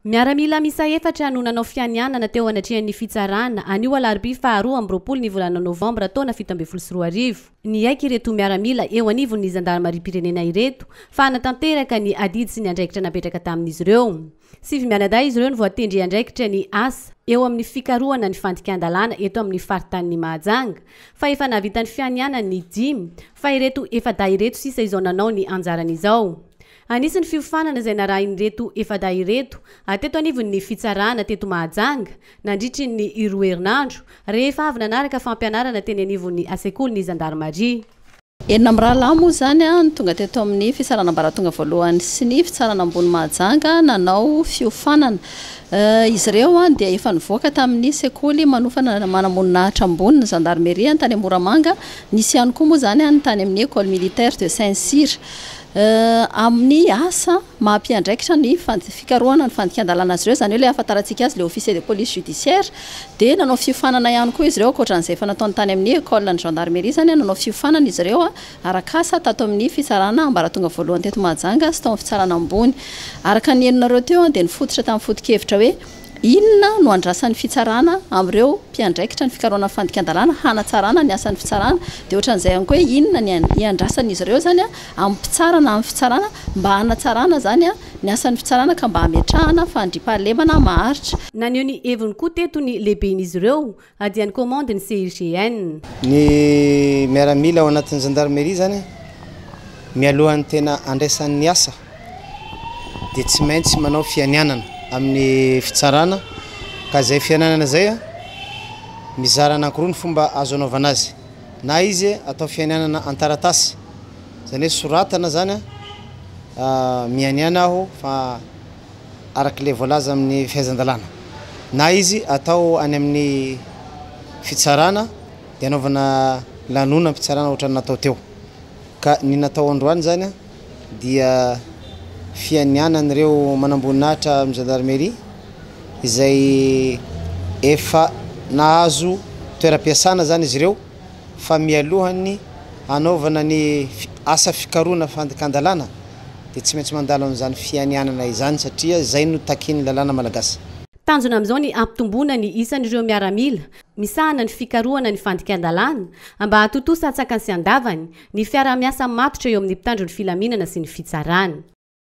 Miaramila miisa efatra no nanao fianianana teo anatrehan'ny fitsarana anio alarobia faha 22 ny volana novambra taona 2017. Niaiky ireto miaramila eo anivon'ny zandarimariam-pirenena ireto fa hanatanteraka ny adidy sy ny andraikitra napetraka tamin'izy ireo. Sivy mianadahy izy ireo no voatendry hiandraikitra ny asa eo amin'ny fikarohana ny fandikan-dalàna eto amin'ny faritanin'i Mahajanga fa efa nahavita ny fianianany ny dimy fa ireto efa-dahy ireto sisa izao nanao ny anjarany izao. Anisan'ny fiofanana izay narahin'ireto efa-dahy ireto teto anivon'ny fitsarana teto Mahajanga nandritry ny roa herinandro rehefa avy nanaraka fampianarana teny anivon'ny sekolin'ny zandarimaria. Enina amin'ny rahalahy moa izany no tonga teto amin'ny fitsarana ambaratonga voalohany sy ny fitsarana ambony Mahajanga nanao fiofanana. Izy ireo dia efa nivoaka tamin'ny sekoly manofana manamboninahitra ambony ny zandarmeria tany Moramanga. Nisy ihany koa moa izany ny tany amin'ny Ecole militaire de Saint-Cyr. Amin'ny asa maha mpiandraikitra ny fikarohana ny fandikan-dalàna azy ireo, izany hoe ilay ahafantarantsika azy ilay officier de police judiciaire, dia nanao fiofanana ihany koa izy ireo ankoatran'izay efa nataony tany amin'ny école ny gendarmerie izany, nanao fiofanana izy ireo arak'asa tato amin'ny fitsarana ambaratonga voalohany teto Mahajanga sy tao amin'ny fitsarana ambony. Araka ny henonareo teo dia nifototra tamin'ny foto-kevitra hoe inona no andrasan'ny fitsarana amin'ireo mpiandraikitra ny fikarohana ny fandikan-dalàna hanatsarana ny asan'ny fitsarana, dia ohatran'izay ihany koa hoe inona ny iandrasan'izy ireo izany amin'ny mpitsara na amin'ny fitsarana mba hanatsarana izany ny asan'ny fitsarana ka mba hametrahana fandriampahalemana maharitra. Naneho ny heviny koa teto ny lehiben'izy ireo dia ny komandin'ny CIGN. Ny miaramila ao anatin'ny gendarmerie izany mialohan'ny tena andraisany ny asa dia tsy maintsy manao fianianana amin'ny fitsarana ka izay fianianana izay mizara anankiroa ny fomba azo anaovana azy na izy atao fianianana an-taratasy izany hoe soratana zany mianiana aho fa araka ilay voalaza amin'ny fehezan-dalàna na izy atao any amin'ny fitsarana dia anaovana lanonam-pitsarana ohatran'ny natao teo ka ny natao androany zany dia fianianan'ireo manamboninahitra amin'ny gendarmerie izay efa nahazo toeram-piasana zany izy ireo fa mialohan'ny anaovana ny asa fikarohana fandikan-dalàna dia tsy maintsy mandalo an'izany fianianana izany satria izay no takin'ny lalàna malagasy. Tanjona amin'izao ny hampitomboana ny isan'ireo miaramila misahana ny fikarohana ny fandikan-dalàna mba hahatontosa antsakany sy andavany ny fiaraha-miasa matotra eo amin'ny mpitandro ny filaminana sy ny fitsarana.